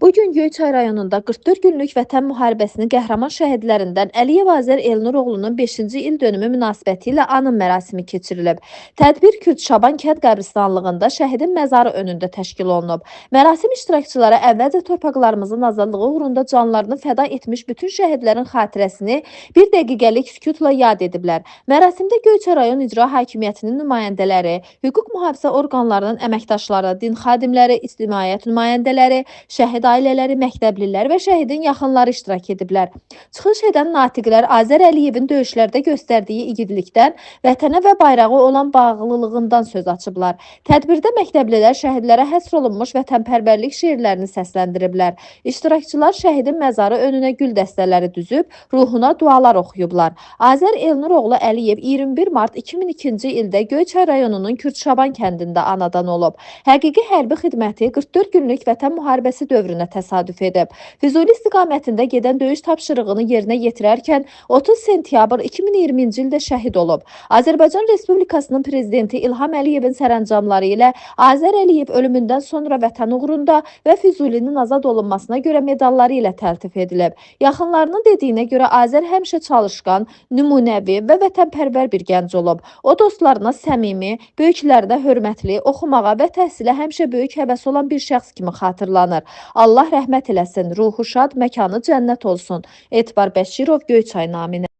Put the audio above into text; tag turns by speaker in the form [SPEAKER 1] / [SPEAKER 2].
[SPEAKER 1] Bu gün Göyçay rayonunda 44 günlük Vətən müharibəsinin qəhrəman şəhidlərindən Əliyev Azər Elnuroğlunun 5-ci il dönümü münasibətilə anım mərasimi keçirilib. Tədbir Kürdşaban kənd qəbristanlığında şəhidin məzarı önündə təşkil olunub. Mərasim iştirakçıları əvvəlcə torpaqlarımızın azadlığı uğrunda canlarını fəda etmiş bütün şəhidlərin xatirəsini bir dəqiqəlik sükutla yad ediblər. Mərasimdə Göyçay rayon icra hakimiyyətinin nümayəndələri, hüquq mühafizə orqanlarının əməkdaşları, din xadimləri, ictimaiyyət nümayəndələri, şəhid ailələri, məktəblilər və şəhidin yaxınları iştirak ediblər. Çıxış edən natiqlər Azər Əliyevin döyüşlərdə göstərdiyi igidlikdən, vətənə və bayrağa olan bağlılığından söz açıblar. Tədbirdə məktəblilər şəhidlərə həsr olunmuş vətənpərvərlik şeirlərini səsləndiriblər. İştirakçılar şəhidin məzarı önünə gül dəstələri düzüb, ruhuna dualar oxuyublar. Azər Elnuroğlu Əliyev 21 mart 2002-ci ildə Göyçay rayonunun Kürdşaban kəndində anadan olub. Həqiqi hərbi xidməti 44 günlük Vətən müharibəsi dövrünə təsadüf edib. Füzuli istiqamətində gedən döyüş tapşırığını yerinə yetirərkən 30 sentyabr 2020-ci ildə şəhid olub. Azərbaycan Respublikasının prezidenti İlham Əliyevin sərəncamları ilə Azər Əliyev ölümündən sonra Vətən uğrunda və Füzulinin azad olunmasına görə medalları ilə təltif edilib. Yaxınlarının dediyinə görə Azər həmişə çalışqan, nümunəvi və vətənpərvər bir gənc olub. O dostlarına səmimi, böyüklərinə hörmətli, oxumağa və təhsilə həmişə böyük həvəsi olan bir şəxs kimi xatırlanır. Allah rəhmət eləsin, ruhu şad, məkanı cənnət olsun. Etibar Bəşirov, Göyçay naminə.